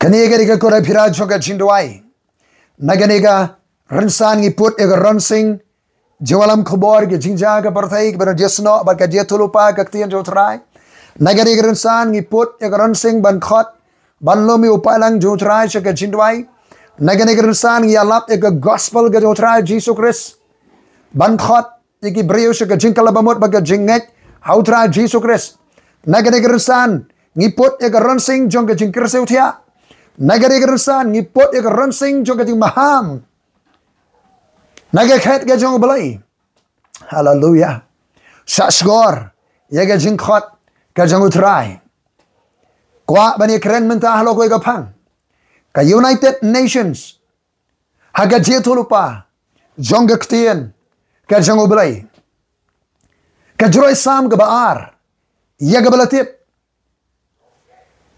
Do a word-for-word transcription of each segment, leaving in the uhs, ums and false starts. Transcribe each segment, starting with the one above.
Kane ka dei ka kurai pyrshah jong ka jingduwai. Na kane ka rynsan ngi put ïa ka rynsan jingïalam khubor ki jingjia ka pyrthei, kiba don jingsnoh bad ka jingïathuhlypa ka ktien jong U Trai. Na kane ka rynsan ngi put ïa ka rynsan ban khot, ban lum ïa u paidlang jong U Trai sha ka jingduwai. Na kane ka rynsan ngi ïalap ïa ka gospel ka jong U Trai Jisu Khrist, ban khot ïa ki briew sha ka jingkylla bamut bad ka jingngeit ha U Trai Jisu Khrist. Na kane ka rynsan ngi put ïa ka rynsan jong ka jingkyrsiew thiah. Na kane ka rynsan ngi put ïa ka rynsan jong ka jingmaham na ka khet ka jong U Blei. Haleluya. Shah shkor ïa ka jingkhot ka jong U Trai. Kwah ban ïakren mynta halor kawei ka phang, ka United Nations ha ka jingïathuhlypa jong ka ktien ka jong U Blei. Ka jingrwai Salm kaba ar, ïa kaba la tip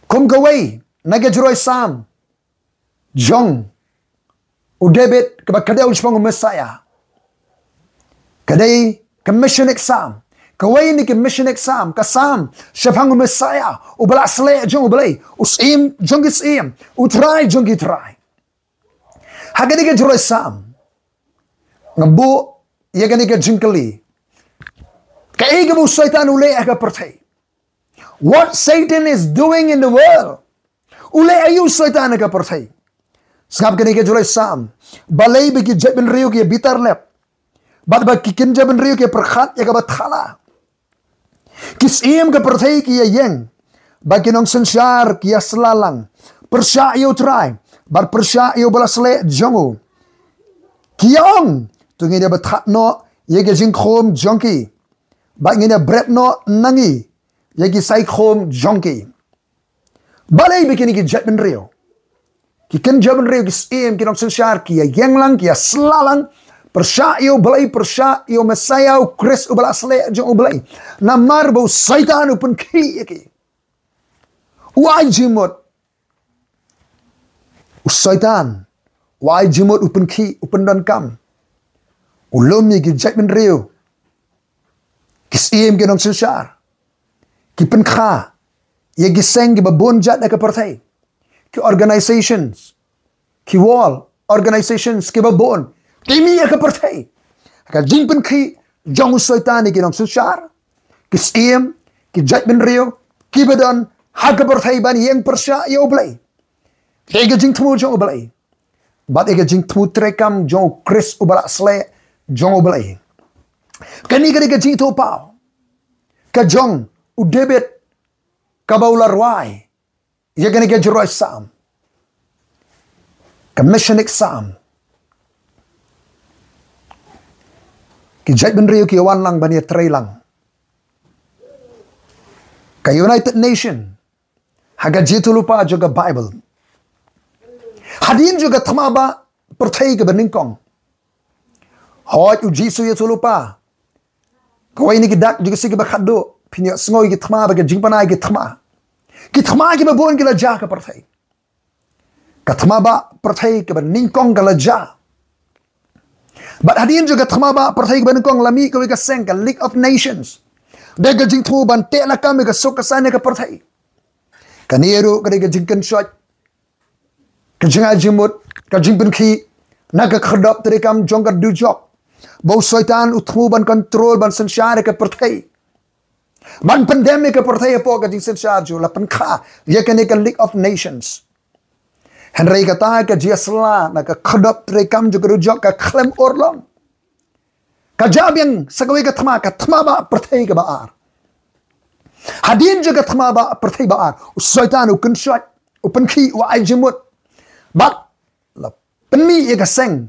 kum kawei na ka jingrwai Salm jong u David kaba kdew shaphang u Messiah. Ka dei ka Messianic Salm, kawei na ki Messianic Salm, ka Salm shaphang u Messiah, uba la sleh jong U Blei, u Syiem jong ki syiem, U Trai jong ki trai. Ha kane ka jingrwai Salm nga buh ïa kane ka jingkylli: kaei kaba u Soitan u leh ha ka pyrthei? What Satan is doing in the world? U leh aïu u Soitan ha ka pyrthei? Sngap kane ka jingrwai Salm: Balei ba ki jaitbynriew ki ïa bitar lep, bad ba ki kynja bynriew ki ïa pyrkhat ïa kaba thala? Ki syiem ka pyrthei ki ïa ïeng, bad ki nongsynshar ki ïa syllalang, pyrshah ïa U Trai bad pyrshah ïa uba la sleh jong u. Ki ïa ong, to ngin ïa bthah noh ïa ki jingkhum jong ki, bad ngin ïa bret noh na ngi ïa ki saikhum jong ki. Balei ba kine ki jaitbynriew, ki kynja bynriew, ki syiem, ki nongsynshar ki ïa ïeng lang, ki ïa syllalang, pyrshah ïa U Blei, pyrshah ïa u Messiah, u Khrist uba la sleh jong U Blei? Namar ba u Soitan u pynkhih ïa ki. U ai jingmut. U Soitan u ai jingmut, u pynkhih, u pyndonkam. U lum ïa ki jaitbynriew, ki syiem, ki nongsynshar, ki pynkha ïa ki seng kiba bun jait ha ka pyrthei, ki organizations, ki world organizations kiba bun, ki mih ha ka pyrthei. Ka jingpynkhih jong u Soitan ïa ki nongsynshar, ki syiem, ki jaitbynriew kiba don ha ka pyrthei ban ïeng pyrshah ïa U Blei, ïa ka jingthmu jong U Blei, bad ïa ka jingthmu treikam jong u Khrist uba la sleh jong U Blei. Kane ka dei ka jingithuhpaw ka jong u David, kaba u la rwai ïa kane ka jingrwai Salm, ka Messianic Salm. Ki jaitbynriew ki ïa wan lang ban ïa trei lang. Ka United Nation, ha ka jingïathuhlypa jong ka Bible, hadien jong ka thma ba pyrthei kaba nyngkong, hooid, u Jisu u ïathuhlypa, kawei na ki dak jong ka sngi kaba khatduh, phin ïohsngew ïa ki thma bad ka jingpynai ki thma. Ki thma kiba bun ki la jia ha ka pyrthei. Ka thma ba pyrthei kaba nyngkong ka la jia. Bad hadien jong ka thma ba pyrthei kaba nyngkong la mih kawei ka seng, ka League of Nations. Dei ka jingthmu ban teh lakam ïa ka suk ka saiñ ha ka pyrthei. Kane ruh ka dei ka jingkynshoit, ka jingai jingmut, ka jingpynkhih na ka khyrdop treikam jong ka dujok, ba u Soitan u thmu ban control, ban synshar ïa ka pyrthei, ban pyndem ïa ka pyrthei hapoh ka jingsynshar jong u. La pynkha ïa kane ka League of Nations. Hynrei kata ka jingïasylla na ka khyrdop treikam jong ka dujok ka khlem urlong. Ka jia biang sa kawei ka thma, ka thma ba pyrthei kaba ar. Hadien jong ka thma ba pyrthei ba ar, u Soitan u kynshoit, u pynkhih, u ai jingmut, bad la pynmih ïa ka seng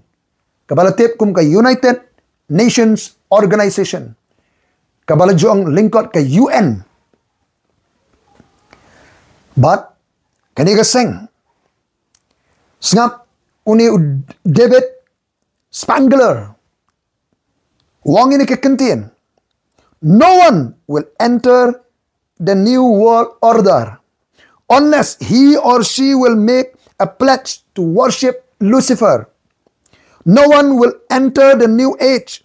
kaba la tip kum ka United Nations Organization, kaba la ju ong lyngkot ka U N. Bad kane ka seng, sngap, une u David Spangler u ong ïa kane ka kyntien: "No one will enter the new world order unless he or she will make a pledge to worship Lucifer. No one will enter the new age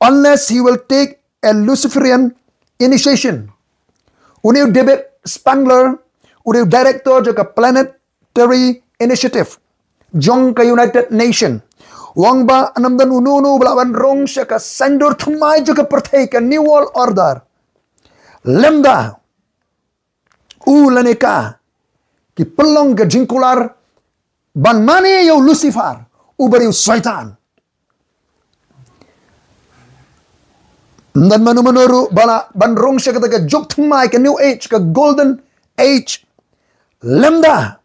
unless he will take a Luciferian initiation." Une u David Spangler, une u director jong ka Planet Planetary Initiative jong ka United Nation. Wang ba nam don uno uno ba lah ban rung sha ka saiñdur thymmai jong ka pyrthei, ka New World Order. Lymda u lane ka ki pynlong ka jingkular ban mane ïa u Lucifer, u briew Soitan. Ym don mano mano ruh ba lah ban rung sha kata ka juk thymmai, ka New Age, ka Golden Age, lymda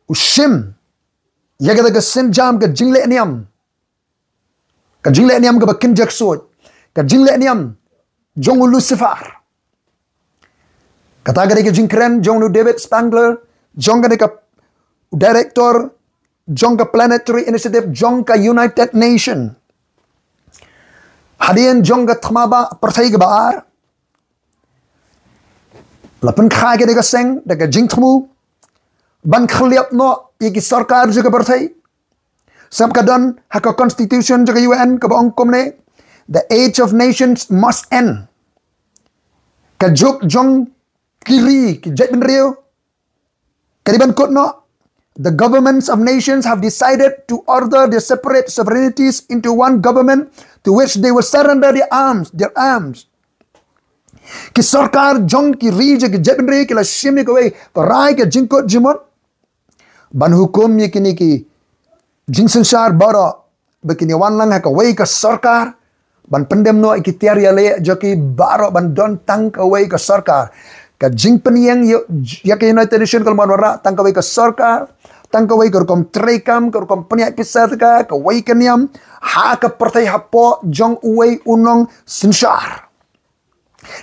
u shim ïa kata ka sienjam, ka jingleh niam, ka jingleh niam kaba kynja ksuid, ka jingleh niam jong u Lucifer. Kata ka dei ka jingkren jong u David Spangler, jong kane ka director jong ka Planetary Initiative jong ka United Nation. Hadien jong ka thma ba pyrthei kaba ar, la pynkha kane ka seng da ka jingthmu ban khylliap noh ïa ki sorkar jong ka pyrthei. Sngap, ka don ha ka constitution jong ka U N kaba ong kumne: "The age of nations must end." Ka juk jong ki ri, ki jaitbynriew, ka dei ban kut noh. "The governments of nations have decided to order their separate sovereignties into one government, to which they will surrender their arms, their arms." Ki sorkar jong ki ri jong ki jaitbynriew ki la shim ïa kawei ka rai, ka jingkut jingmut ban hukum ïa kine ki jingsynshar baroh, ba kin ïa wan lang ha kawei ka sorkar, ban pyndem noh ïa ki tiar ïaleh jong ki baroh, ban don tang kawei ka sorkar. Ka jingpynïeng ïa, ïa ka United Nations ka la mut wanrah tang kawei ka sorkar, tang kawei ka rukom treikam, ka rukom pynïaid pisa, ka kawei ka niam ha ka pyrthei hapoh jong uwei u nongsynshar.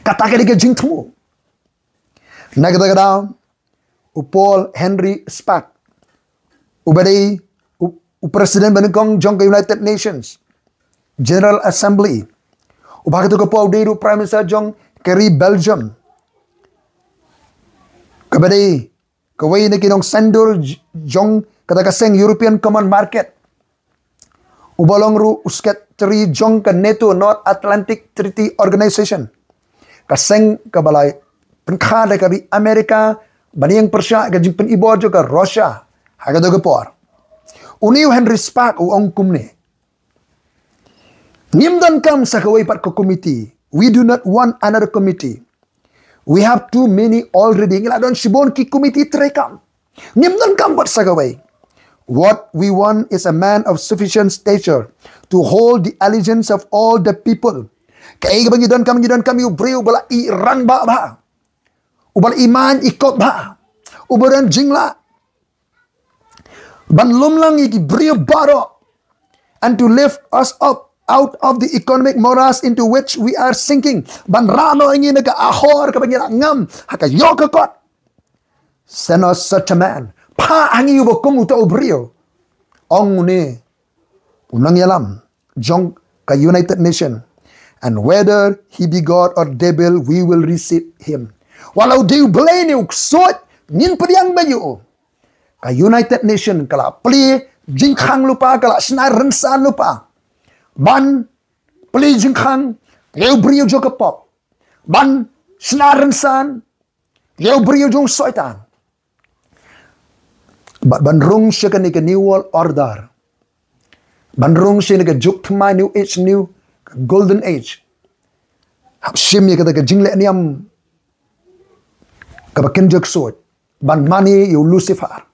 Kata ka dei ka jingthmu. Na kata ka daw, u Paul Henry Spaak, uba dei u, u president banyngkong jong ka United Nations General Assembly, uba ha kato ka por u dei ruh Prime Minister jong ka ri Belgium, kaba dei kawei na ki nongsaiñdur j-, jong kata ka seng European Common Market, uba long ruh u secretary jong ka NATO, North Atlantic Treaty Organization, ka seng kaba la pynkha da ka ri America ban ïeng pyrshah ka jingpynibor jong ka Russia ha kato ka por. Une u Henry Spaak u ong kumne: "Ngim donkam sa kawei pat ka committee. We do not want another committee. We have too many already." Ngi la don shibun ki committee treikam. Ngim donkam pat sa kawei. "What we want is a man of sufficient stature to hold the allegiance of all the people." Kaei kaba ngi donkam, ngi donkam ïa u briew uba la ïarangbah bha, uba la ïamaiñ ïakop bha, uba don jinglah ban lum lang ïa ki briew baroh, and to lift us up out of the economic morass into which we are sinking. Ban rah noh ïa ngi na ka ahor kaba ngi la ngam ha ka ïoh ka kot. "Send us such a man." Phah ha ngi uba kum uta u briew, ong une u nongïalam jong ka United Nation. "And whether he be God or devil, we will receive him." Wat la u dei u blei ne u ksuid, ngin pdiang beit ïa u. Ka United Nation ka la plie jingkhang lypa, ka la shna rynsan lypa ban plie jingkhang ïa u briew jong ka pop, ban shna rynsan ïa u briew jong u Soitan. Bad ban rung sha kane ka New World Order, ban rung sha kane ka juk thymmai, New Age, New, ka Golden Age, hap shim ïa kata ka jingleh niam kaba kynja ksuid ban mane ïa u Lucifer.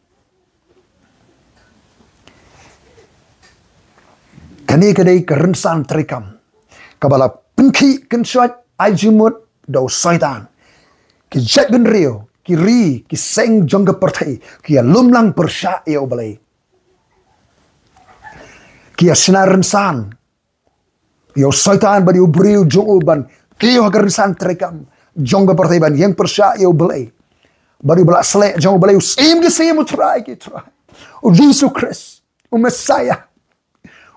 Kane ka dei ka rynsan treikam kaba la pynkhih kynshoit ai jingmut da u Soitan. Ki jaitbynriew, ki ri, ki seng jong ka pyrthei ki ïalum lang pyrshah ïa u Blei. Ki ïashna rynsan ïa u Soitan bad ïa u briew jong u ban kiew ha ka rynsan treikam jong ka pyrthei ban ïeng pyrshah ïa u Blei. Bad u ba la sleh jong u Blei, u Syiem ki syiem, u Trai ki trai, u Jisu Khrist, u Messiah,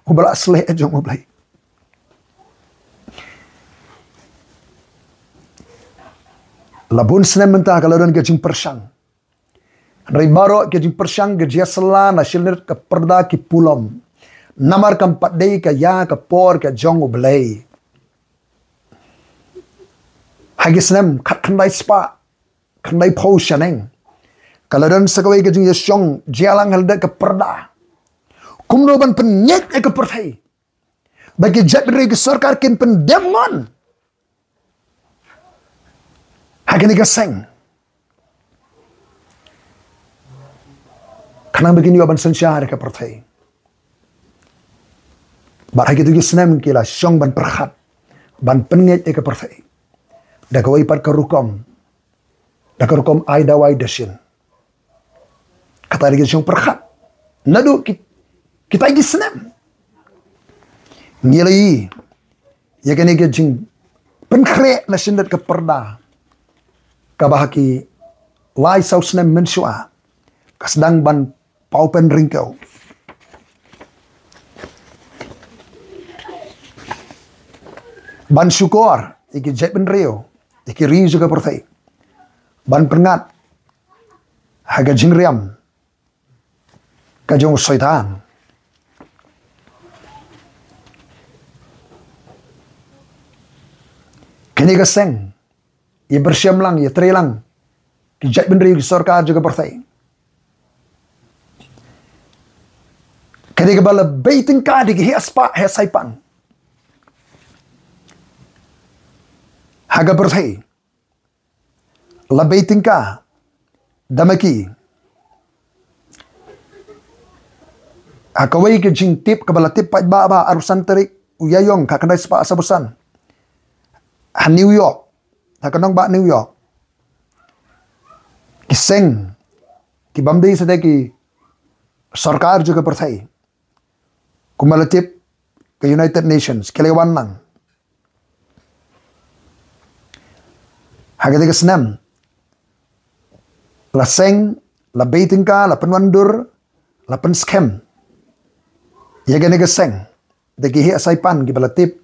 u ba la sleh jong u Blei. La bun snem mynta ka la don ka jingpyrshang. Hynrei baroh ka jingpyrshang ka jia sla na shilynter ka pyrda ki pulom. Namar kam pat dei ka ïa ka por ka jong u Blei. Ha ki snem khatkhyndai spah khyndaiphew shaneng, Ka la don sa kawei ka jingïashong jia lang ha lade ka pyrda. Kumno ban pynngeit ïa ka pyrthei ba ki jaitbynriew ki sorkar kin pyndem mon ha kane ka seng. Khnang ba kin ïoh ban synshar ïa ka pyrthei. Bad ha kito ki snem ki la shong ban pyrkhat, ban pynngeit ïa ka pyrthei da kawei pat ka rukom, da ka rukom ai dawai dashin. Kata dei ka jingpyrkhat naduh ki, kita ki snem. Ngi la ïohi ïa kane ka jingpynkhreh na shyndet ka pyrda kaba ha ki lai saw snem mynshuwa ka sdang ban paw pynryngkew. Ban shukor ïa ki jaitbynriew, ïa ki ri jong ka pyrthei, ban pynngat ha ka jingriam ka jong u Soitan. Kane ka seng ïa pyrshang lang, ïa trei lang ki jaitbynriew, ki sorkar jong ka pyrthei. Kane kaba la bei tyngka da ki heh spah heh saipan ha ka pyrthei. La bei tyngka da ma ki. Ha kawei ka jingtip kaba la tip pat ba, ba arphew san tarik u Ïaïong ka khyndai spah saphew san ha New York, ha ka nongbah New York, ki seng, ki bym dei sa da ki sorkar jong ka pyrthei, kumba la tip ka United Nations, ki la wan lang. Ha kata ka snem la seng, la bei tyngka, la pynwandur, la pynskhem ïa kane ka seng da ki heh saipan kiba la tip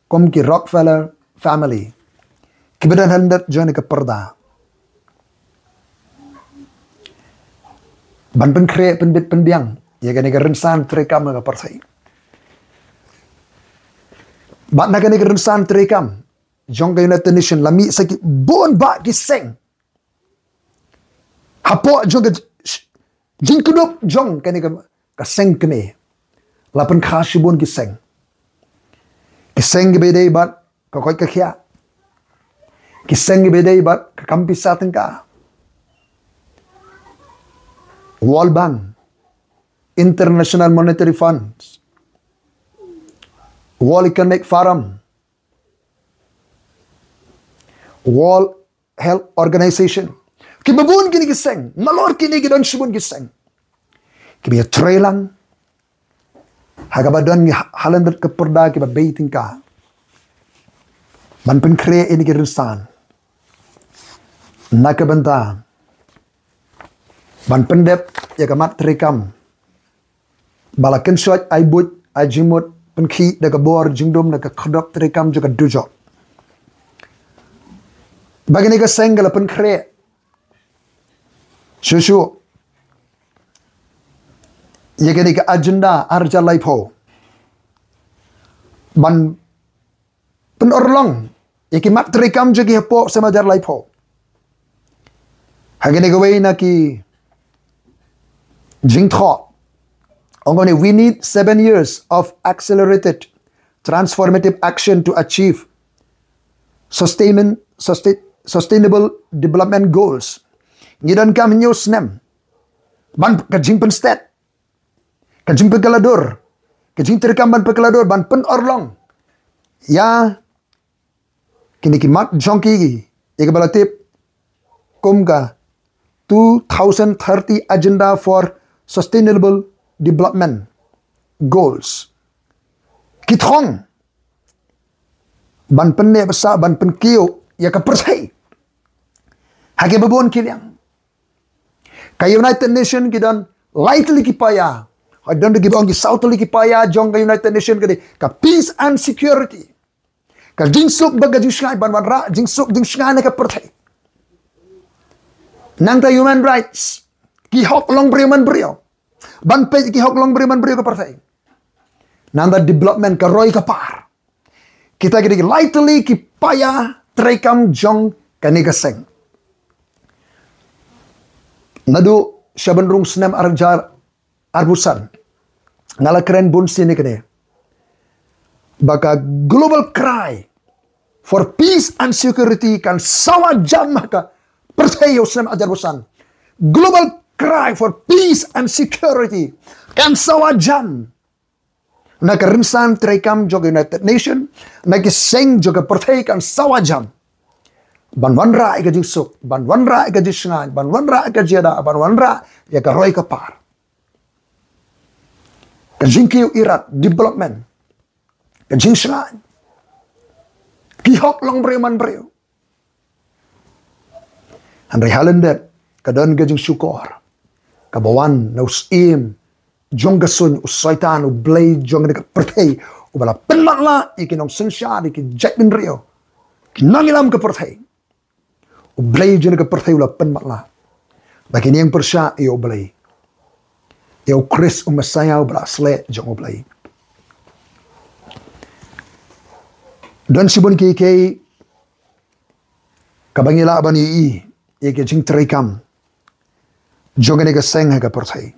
kum ki Rockefeller family, kiba don ha lyndet jong kane ka pyrda, ban pynkhreh, pynbit pynbiang ïa kane ka rynsan treikam ka pyrthei. Bad na kane ka rynsan treikam jong ka United Nation la mih sa ki bun bah ki seng hapoh jong ka jingkdup jong kane ka, ka seng kmie. La pynkha shibun ki seng, ki seng kiba ïadei bad ka koit ka khiah, ki seng kiba ïadei bad ka kam pisa tyngka. World Bank, International Monetary Fund, World Economic Forum, World Health Organization, kiba bun kine ki seng, nalor kine ki don shibun ki seng kiba ïatrei lang ha kaba don ngi ha, ha lyndet ka pyrda kiba bei tyngka ban pynkhreh ïa kine ki rynsan na ka bynta ban pyndep ïa ka mat treikam ba la kynshoit ai buit ai jingmut pynkhih da ka bor jingdum na ka khyrdop treikam jong ka dujok. Ba kane ka seng ka la pynkhreh shuh shuh ïa kane ka agenda ar hajar laiphew ban pynurlong ïa ki mat treikam jong ki hapoh sem ar hajar laiphew. Ha kane kawei na ki jingthoh ong kumne, we need seven years of accelerated transformative action to achieve sustainment, sustain, sustainable development goals. Ngi donkam hynñiew snem ban ka jingpynstet, ka jingpynkylla dur, ka jingtreikam ban pynkylla dur ban pynurlong ïa kine ki mat jong ki, ïa kaba la tip kum ka two thousand thirty Agenda for Sustainable Development Goals. Ki thong ban pynneh bsa, ban pynkiew ïa ka pyrthei ha kiba bun ki liang. Ka United Nation ki don lai tylli ki paia. Hoi, don ki ba ong ki saw tylli ki paia jong ka United Nation, ka dei ka peace and security, ka jingsuk bad ka jingshngaiñ, ban wanrah jingsuk jingshngaiñ na ka pyrthei. Nangta human rights, ki hok long briew man briew, ban peit ki hok long briew man briew ka pyrthei. Nangta development, ka roi ka par. Kita ki dei lai tylli ki paia treikam jong kane ka seng. Naduh sha ban rung snem ar hajar arphew san, nga la kren bun sien ïa kane, ba ka global cry for peace and security kan sawa jam ha ka pyrthei ïa u snem ar hajar arphew san. Global cry for peace and security kan sawa jam na ka rynsan treikam jong ka United Nation, na ki seng jong ka pyrthei kan sawa jam ban wanrah ïa ka jingsuk, ban wanrah ïa ka jingshngaiñ, ban wanrah ïa ka jingïada, ban wanrah ïa ka roi ka par, ka jingkiew irat, development, ka jingshngaiñ, ki hok long briew man briew. Hynrei ha lyndet ka don ka jingshukor kaba wan na u syiem jong ka suiñ, u Soitan, u blei jong ka pyrthei, uba la pynmatlah ïa ki nongsynshar, ïa ki jaitbynriew, ki nongïalam ka pyrthei. U blei jong ka pyrthei u la pynmatlah ba kin ïeng pyrshah ïa u Blei, ïa u Khrist u Messaïah uba la sleh jong u Blei. Don shibun kiei kiei kaba ngi lah ban ïohi ïa ka jingtreikam jong kane ka seng ha ka pyrthei,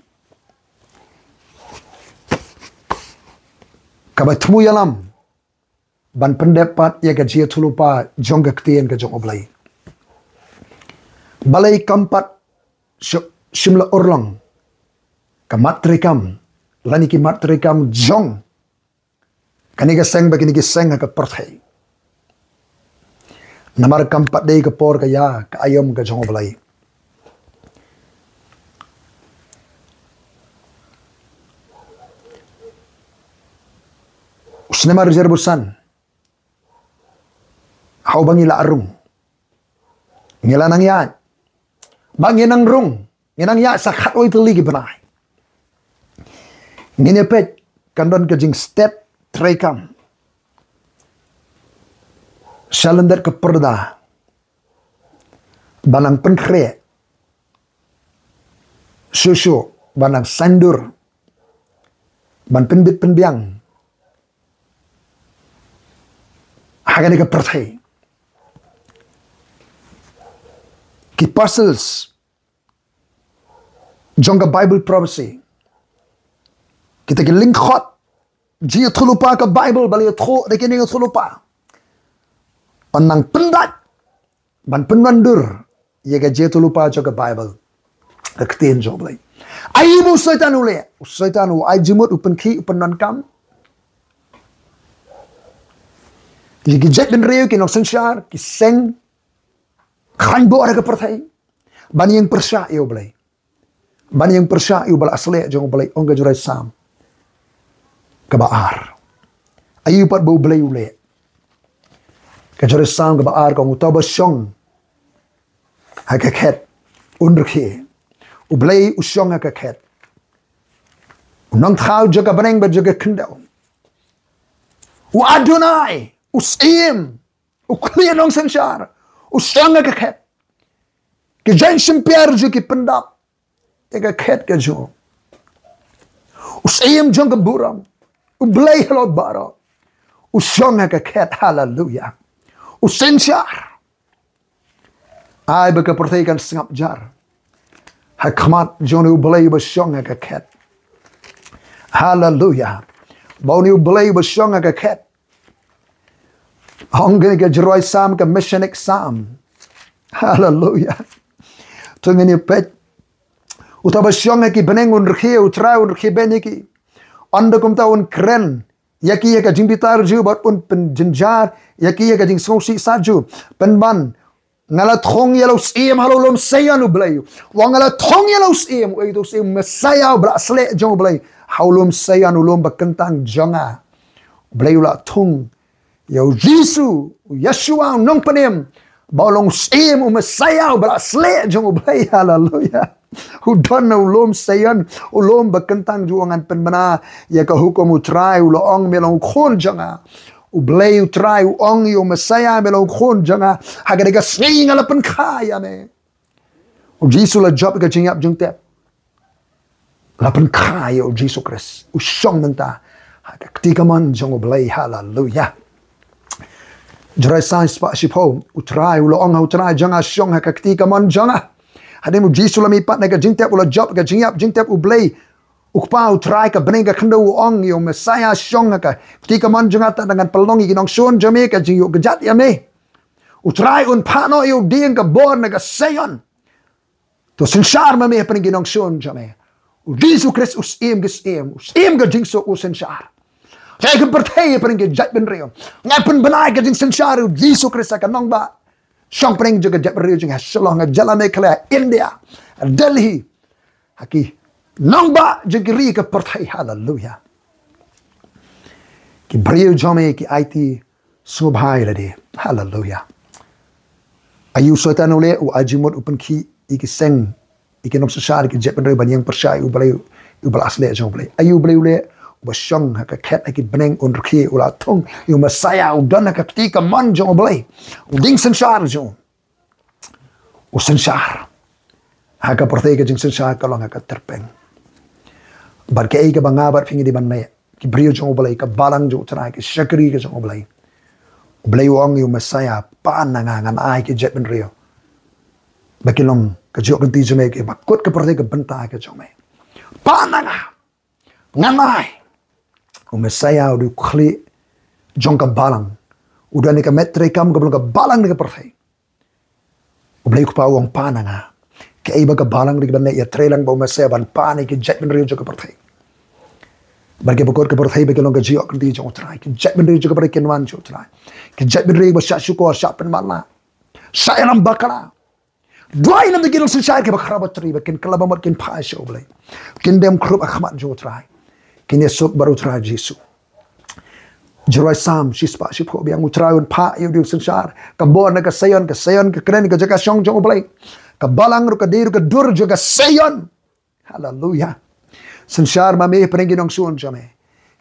kaba thmu ïalam ban pyndep pat ïa ka jingïathuhlypa jong ka ktien ka jong u Blei. Balei kam pat shu-, shim la urlong ka mat treikam lane ki mat treikam jong kane ka seng bad kine ki seng ha ka pyrthei? Namar kam pat dei ka por ka ïa ka aïom ka jong u Blei. U snem ar hajar arphew san, ha uba ngi la rung, ngi la nang ïaid, ba ngi nang rung, ngi nang ïaid sa khatwei tylli ki bnai. Ngin ïa peit, kan don ka jingstet treikam sha lyndet ka pyrda, ban nang pynkhreh shuh shuh, ban nang saiñdur, ban pynbit pynbiang ha kane ka pyrthei. Ki puzzles jong ka Bible prophecy, kita ki lyngkhot jingïathuhlypa ka Bible ba la ïathuh da ki nongïathuhlypa, ban nang pyndait, ban pynwandur ïa ka jingïathuhlypa jong ka Bible, ka ktien jong u Blei. Aïu ba u Soitan u leh? U Soitan u ai jingmut, u pynkhih, u pyndonkam ïa ki jaitbynriew, ki nongsynshar, ki seng khlaiñ bor ha ka pyrthei ban ïeng pyrshah ïa u Blei, ban ïeng pyrshah ïa uba la sleh jong u Blei. Ong ka Jroi Salm kaba ar, aïu pat ba u Blei u leh? Ka Jroi Salm kaba ar ka ong, uta uba shong ha ka khet un rkhie. U Blei u shong ha ka khet, u nongthaw jong ka bneng bad jong ka khyndew. U Adonai, u Syiem, u khlieh nongsynshar, u shong ha ka khet. Ki jaiñ shympier jong u ki pyndap ïa ka khet ka jong u. U Syiem jong ka burom, u Blei halor baroh, u shong ha ka khet. Haleluya. U synshar. Ai ba ka pyrthei kan sngap jar ha khmat jong une u Blei uba shong ha ka khet. Haleluya. Ba une u Blei uba shong ha ka khet, ong kane ka Jroi Salm, ka Messianic Psalm. Haleluya. To ngin ïa peit, uta uba shong ha ki bneng un rkhie, u Trai un rkhie beiñ ïa ki. Ynda kumta un kren ïa ki ïa ka jingbitar jong u bad un pynjynjar ïa ki ïa ka jingsngewsih sha jong u. Pynban, nga la thung ïa la u Syiem ha la u lum Seion u Blei. Wat nga la thung ïa la u Syiem, u ei u Syiem, Messaïah uba la sleh jong u Blei, ha u lum Seion, u lum ba kyntang jong nga. U Blei u la thung ïa u Jisu, u Yeshua, u Nongpynim, ba u long u Syiem, u Messaïah uba la sleh jong u Blei. Haleluya. U don ha u lum Seion, u lum ba kyntang jong u. Ngan pynbna ïa ka hukum u Trai, u la ong, me long u khun jong nga. U Blei u Trai u ong ïa u Messaïah, me long u khun jong nga. Ha kane ka sngi nga la pynkha ïa me. U Jisu la jop ïa ka jingïap jingtep, la pynkha ïa u Jisu Khrist, u shong mynta ha ka kti kamon jong u Blei. Haleluya. Jroi san spah shiphew, u Trai u la ong ha u Trai jong nga, shong ha ka kti kamon jong nga. Hadien u Jisu la mih pat na ka jingtep, u la jop ka jingïap jingtep U Blei U Kpa U Trai ka bneng ka khyndew, u ong ïa u Messaïah, shong ha ka kti kamon jong nga, tad haduh ngan pynlong ïa ki nongshun jong me ka jingïoh kjat ïa me. U Trai un phah noh ïa u dieng ka bor na ka Seion. To synshar ma me hapdeng ki nongshun jong me. U Jisu Khrist u Syiem ki syiem, u Syiem ka jingsuk, u synshar. Te ka pyrthei hapdeng ki jaitbynriew, ngan pynbna ka jingsynshar u Jisu Khrist ha ka nongbah shongpdeng jong ka jaitbynriew jong ngi ha Shillong, ha jylla Meghalaya, India, Delhi, ha ki nongbah jong ki ri ka pyrthei. Haleluya. Ki briew jong me ki aiti sngewbha ïa lade. Haleluya. Aïu Soitan u leh? U ai jingmut, u pynkhih ïa ki seng, ïa ki nongsynshar, ïa ki jaitbynriew ban ïeng pyrshah ïa U Blei, ïa U Blei, ïa U Blei jong U Blei. Aïu U Blei u leh? Uba shong ha ka khet, ha ki bneng, un rkhie, u la thung ïa u Messaïah, u don ha ka kti kamon jong U Blei, u dieng synshar jong u. U synshar ha ka pyrthei, ka jingsynshar ka long ha ka tyrpeng. Bad kaei kaba nga bad phi ngi dei ban leh, ki briew jong U Blei, ka balang jong U Trai, ki shakri ka jong U Blei? U Blei u ong ïa u Messaïah, pan na nga, ngan ai ki jaitbynriew ba kin long ka jong ka kti jong me, kiba kut ka pyrthei, ka bynta ka jong me. Pan na nga, ngan ai. U Messaïah u dei u khlieh jong ka balang, u don ïa ka met treikam kaba long ka balang na ka pyrthei. U Blei U Kpa u ong, pan na nga. Kaei ba ka balang dei ban leh? Ïatreilang bad u Messaïah ban pan ïa ki jaitbynriew jong ka pyrthei. Bad kiba kut ka pyrthei ba kin long ka jong ka kti jong U Trai. Ki jaitbynriew jong ka pyrthei kin wan jong U Trai. Ki jaitbynriew ba shah shukor, shah pynmatlah, shah ïalam bakla. Duwai namar ki nongsynshar kiba khraw batri, ba kin kylla bamut, kin phai sha U Blei, kin dem khrup ha khmat jong U Trai, kin ïasuk bad U Trai Jisu. Jingrai Salm shispah shiphew, biang U Trai un phah ïa u dieng synshar, ka bor na ka Seion. Ka Seion ka kren ka jaka shong jong U Blei. Ka balang ruh ka dei ruh ka dur jong ka Seion. Haleluya. Synshar ma me hapdeng ki nongshun jong me.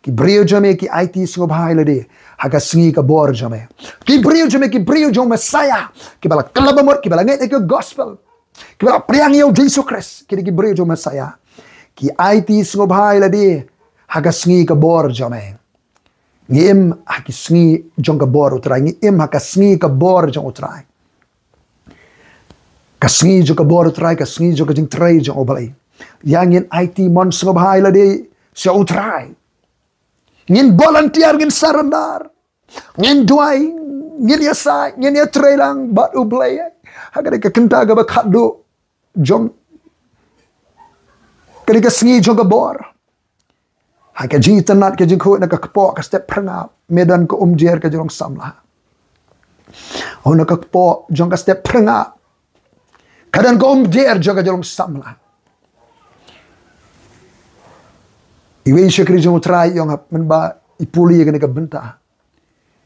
Ki briew jong me ki aiti sngewbha ïa lade ha ka sngi ka bor jong me. Ki briew jong me ki briew jong u Messaïah, kiba la kylla bamut, kiba la ngeit ïa ka gospel, kiba la pdiang ïa u Jisu Khrist, ki dei ki briew jong u Messaïah. Ki aiti sngewbha ïa lade ha ka sngi ka bor jong me. Ngi im ha ki sngi jong ka bor U Trai, ngi im ha ka sngi ka bor jong U Trai. Ka sngi jong ka bor U Trai, ka sngi jong ka jingtrei jong U Blei. Ïa ngin aiti mon sngewbha ïa lade sha U Trai. Ngin volunteer, ngin surrender. Ngin duwai, ngin ïasaid, ngin ïatreilang bad U Blei ha kane ka kynta kaba khatduh jong kane ka sngi jong ka bor. Ha ka jingitynnad, ka jingkhuid, na ka kpoh ka step phyrngab me don ka umjer ka jinglong samla. O, na ka kpoh jong ka step phyrngab ka don ka umjer jong ka jinglong samla. Iwei i shakri jong U Trai i ong, hap mynba i pule ïa kane ka bynta,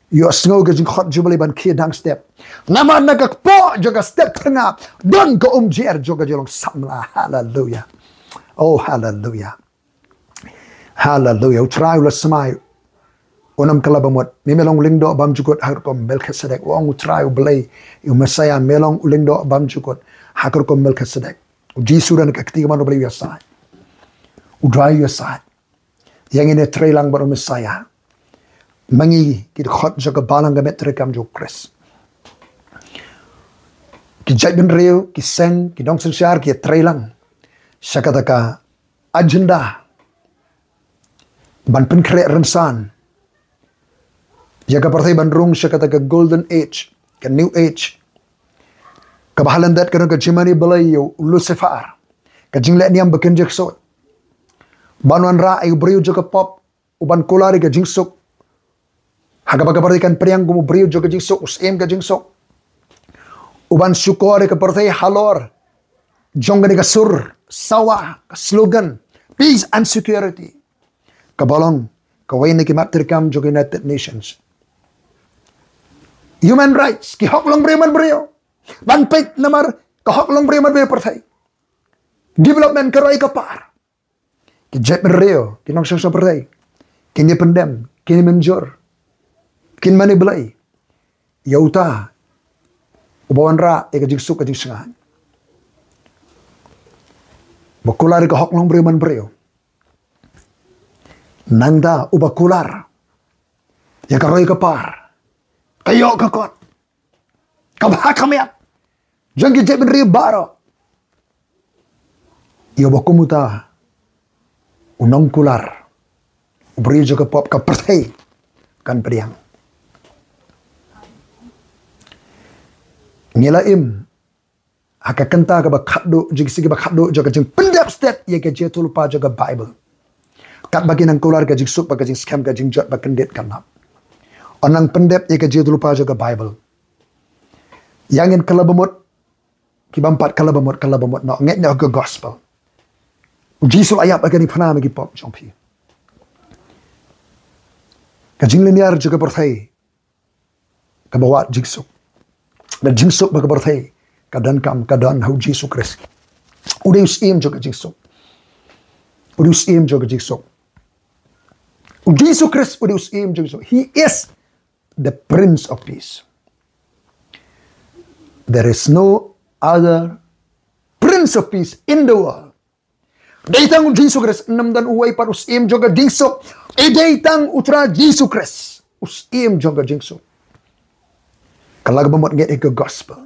ïohsngew ka jingkhot Jubilee ban khie dang step. Namar na ka kpoh jong ka step phyrngab don ka umjer jong ka jinglong samla. Haleluya. Oh, haleluya. Haleluya. U Trai u la smai, un ym kylla bamut. Me, me long u lyngdoh bymjukut ha ka rukom Melkisedek. U ong U Trai U Blei ïa u Messaïah, me long u lyngdoh bymjukut ha ka rukom Melkisedek. U Jisu don ha ka kti kamon U Blei, u ïasaid. U Trai u ïasaid. Ïa ngin ïatreilang bad u Messaïah. Ma ngi ki dkhot jong ka balang, ka met treikam jong u Khrist. Ki jaitbynriew, ki seng, ki nongsynshar ki ïatreilang sha kata ka agenda ban pynkhreh rynsan ïa ka pyrthei ban rung sha kata ka golden age, ka new age, kaba ha lyndet ka don ka jingmane blei ïa u Lucifer, ka jingleh niam ba kynja ksuid, ban wanrah ïa u briew jong ka pop, u ban kular ïa ka jingsuk. Ha kaba ka pyrthei kan pdiang kum u briew jong ka jingsuk, u syiem ka jingsuk, u ban shukor ïa ka pyrthei halor jong kane ka sur sawa, ka slogan, peace and security, kaba long kawei na ki mat treikam jong ka United Nations. Human rights, ki hok longbriew manbriew, ban peit namar ka hok longbriew manbriew pyrthei. Development, ka roi ka par. Ki jaitbynriew, ki nongshong shnong pyrthei kin ïa pyndem, kin ïa mynjur, kin mane blei ïa uta uba wanrah ïa ka jingsuk ka jingshngaiñ, uba kular ïa ka hok longbriew manbriew. Nangta uba kular ïa ka roi ka par, ka ïoh ka kot, ka bha ka miat jong ki jaitbynriew baroh. Ïa uba kum uta u nongkular, u briew jong ka pop, ka pyrthei kan pdiang. Ngi la im ha ka kynta kaba khatduh, jingsngi kaba khatduh jong ka jingpyndep stet ïa ka jingïathuhlypa jong ka Baibl. Katba ki nang kular ka jingsuk bad ka jingskhem, ka jingjot bad kyndit kan lap. Yn nang pyndep ïa ka jingïathuhlypa jong ka Baibl. Ïa ngin kylla ba mut, ki bym pat kylla ba mut, kylla ba mut noh, ngeit noh ka gospel. U Jisu u la ïap ha ka diengphna ma ki pop jong phi. Ka jinglynñiar jong ka pyrthei kaba wad jingsuk. Ka jingsuk bad ka pyrthei ka donkam, ka don ha u Jisu Khrist. U dei u syiem jong ka jingsuk. U dei u syiem jong ka jingsuk. U Jisu Khrist u dei u syiem jong ka jingsuk. He is the Prince of Peace. There is no other Prince of Peace in the world. Dei tang u Jisu Khrist, ym don uwei pat u syiem jong ka jingsuk. Dei tang u Trai Jisu Khrist u syiem jong ka jingsuk. Kylla ba mut, ngeit ïa ka gospel.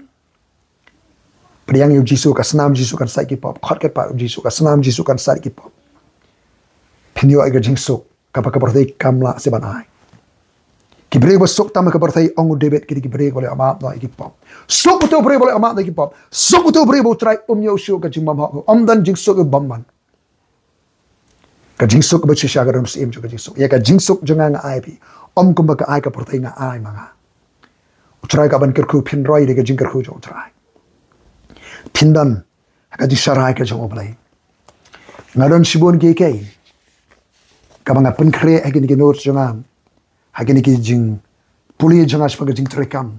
Pdiang ïa u Jisu, ka snam Jisu kan sait ki pop. Khot kat pat u Jisu, ka snam Jisu kan sait ki pop. Phin ïoh ïa ka jingsuk kaba ka pyrthei kam lah shuh ban ai. Ki briew ba suk tam ha ka pyrthei, ong u David, ki dei ki briew ba la ïoh map noh ïa ki pop. Suk uto u briew ba la ïoh map noh ïa ki pop. Suk uto u briew ba u Trai um ïoh shuh ka jingbymhok. Ym don jingsuk u bymman. Ka jingsuk kaba shisha ka don u syiem jong ka jingsuk. Ïa ka jingsuk jong nga nga ai phi. Ym kumba ka ai ka pyrthei nga ai ma nga. U Trai ka ban kyrkhu, phin roi da ka jingkyrkhu jong u Trai. Phin don ha ka jingsharai ka jong u Blei. Nga don shibun kiei kiei kaba nga pynkhreh ha kine ki notes jong nga, ha kine ki jingpule jong nga shaphang ka jingtreikam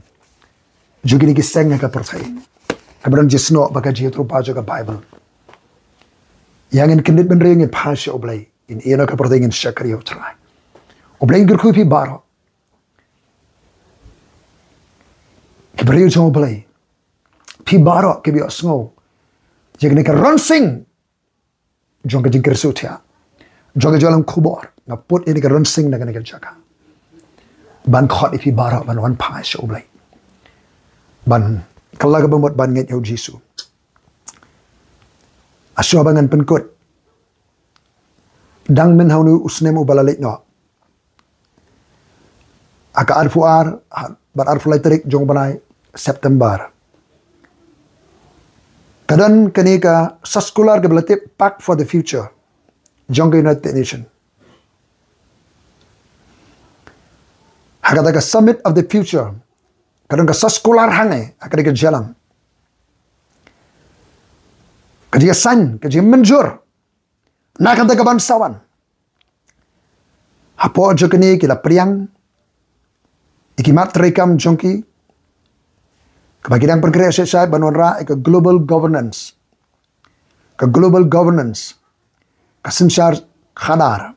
jong kine ki seng ha ka pyrthei, kaba don jingsnoh bad ka jingïathuhlypa jong ka Baibl. Ïa ngin kyndit bynriew, ngin phai sha u Blei, ngin ïeh noh ka pyrthei, ngin shakri ïa u Trai. U Blei un kyrkhu ïa phi baroh. Ki briew jong u Blei, phi baroh kiba ïohsngew ïa kane ka rynsan jong ka jingkyrkhu thiah, jong ka jingïalam khubor, nga put ïa kane ka rynsan na kane ka jaka ban khot ïa phi baroh ban wan phai sha u Blei, ban kylla ba mut ban ngeit ïa u Jisu. Shuwa ba ngan pynkut, dang mynta ha une u snem uba la leit noh, ha ka arphew ar bad arphew lai tarik jong u bnai September, ka don kane ka soskular kaba la tip Pact for the Future jong ka United Nations. Ha kata ka Summit of the Future ka don ka soskular hangne ha kane ka jingïalang, ka jingïasain, ka jingmynjur na ka bynta ka ban sa wan. Hapoh jong kane ki la pdiang ïa ki mat treikam jong ki, kaba ki dang pynkhreh shisha ban wanrah ïa ka global governance. Ka global governance, ka synshar khadar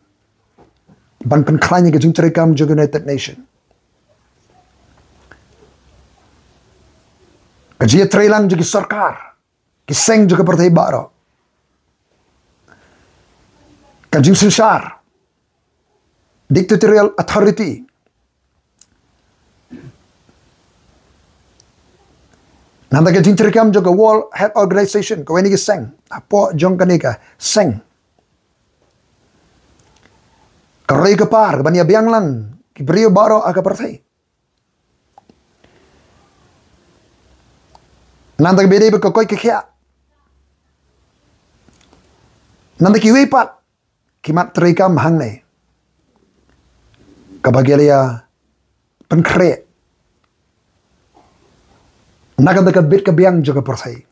ban pynkhlaiñ ïa ka jingtreikam jong ka United Nations. Ka jingïatreilang jong ki sorkar, ki seng jong ka pyrthei baroh, ka jingsynshar, dictatorial authority. Nangta ka jingtreikam jong ka World Health Organization, kawei na ki seng hapoh jong kane ka seng, ka roi ka par ban ïabiang lang ki briew baroh ha ka pyrthei. Nangta kaba ïadei bad ka koit ka khiah, nangta kiwei pat ki mat treikam hangne, kaba ki la ïa pynkhreh na ka bynta ka bit ka biang jong ka pyrthei,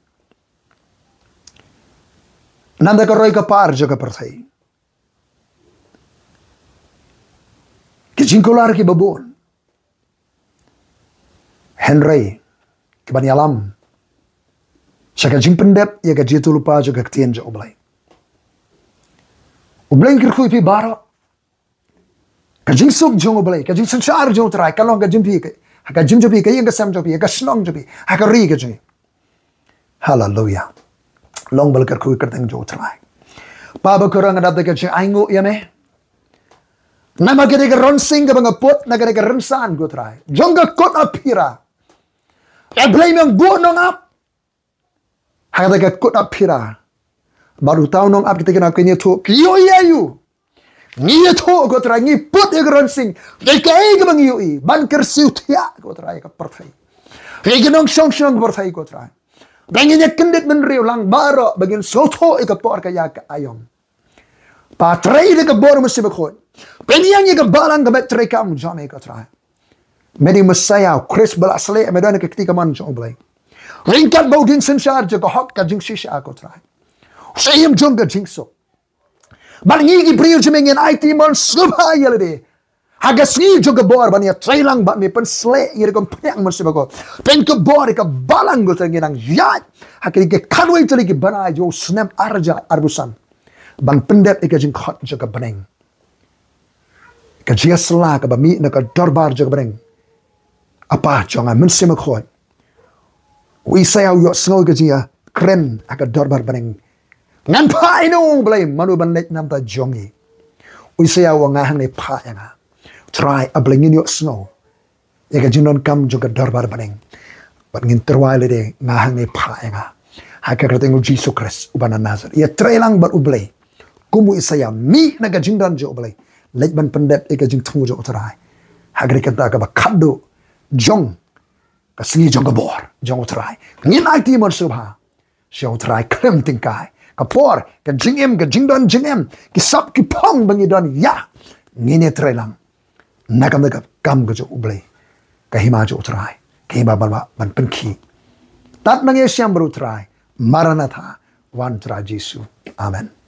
na ka bynta ka roi ka par jong ka pyrthei. Ki jingkular kiba bun, hynrei ki ban ïalam sha ka jingpyndep ïa ka jingïathuhlypa jong ka ktien jong u Blei. U Blei un kyrkhu ïa phi baroh. Ka jingsuk jong u Blei, ka jingsynshar jong u Trai, ka long ka jong phi, ka, ka jong phi, ka ïing ka sem jong phi, ka shnong jong phi, ha ka ri ka jong phi. Haleluya. Long ba la kyrkhu ïa ka kyrteng jong u Trai. Papa, ko rang da ka jingainguh ïa me. Namar ka dei ka rynsan kaba nga put na ka dei ka rynsan, ko Trai, jong ka kut aphira. Ïa Blei me ong, buh nongap ha ka dei ka kut aphira. Bad uta u nongap kita ki nongap ki ïathuh, ki ïohi ïa u. Ngi ïathuh ko Trai, ngi put ïa ka rynsiang. Ïa kaei kaba ngi ïohi, ban kyrsiew thiah ko Trai ïa ka pyrthei. Ïa ki nongshong shnong ka pyrthei ko Trai. Ba ngin ïa kyndit bynriew lang baroh, ba ngin sngewthuh ïa ka por ka ïa ka aïom. Ba trei da ka bor Mynsiem Bakhuid. Pynïeng ïa ka balang ka met treikam jong me ko Trai. Me dei Messiah, u Khrist ba la sleh, me don ha ka kti kamon jong U Blei. Ryngkat bad u dieng synshar jong ka hok ka jingshisha ko Trai. U Syiem jong ka jingsuk. Bad ngi ki briew jong me ngin aiti mon sngewbha ïa lade. Ha ka sngi jong ka bor ban ïa trei lang bad me, pynsleh ïa ka rukom pynïaid Mynsiem Bakhuid. Pynïaid ka bor ïa ka balang ko Trai, ngin nang ïaid ha kine ki khatwei tylli ki bnai jong u snem ar hajar arphew san. Ban pyndep ïa ka jingkhot jong ka bneng. Ka jingïasylla kaba mih na ka dorbar jong ka bneng. Apa jong nga Mynsiem Bakhuid. U Isaïah u ïohsngew ka jingïakren ha ka dorbar bneng. Ngan phah ïa no, Blei, mano ban leit na bynta jong ngi? U Isaïah u ong nga hangne, phah ïa nga. Trai, A Blei, ngin ïohsngew ïa ka jingdonkam jong ka dorbar bneng. Bad ngin tyrwa ïa lade, nga hangne, phah ïa nga. Ha ka kyrteng U Jisu Khrist uba na Nasareth. Ïa trei lang bad U Blei. Kum u Isaïah, mih na ka jingdon jong U Blei. Leit ban pyndep ïa ka jingthmu jong U Trai. Ha ka ri kynta kaba khatduh jong ka sngi jong ka bor jong U Trai. Ngin aiti mon sngewbha sha U Trai khlem tyngkai. Ka por, ka jingim, ka jingdon jingem, ki sap ki phong ba ngi don ïa, ngin ïa trei lang na ka kam ka jong U Blei. Ka hima jong U Trai, ka hima ban, ban pynkhih. Tad ma ngi sha U Trai. Maranatha, wan Trai Jisu. Amen.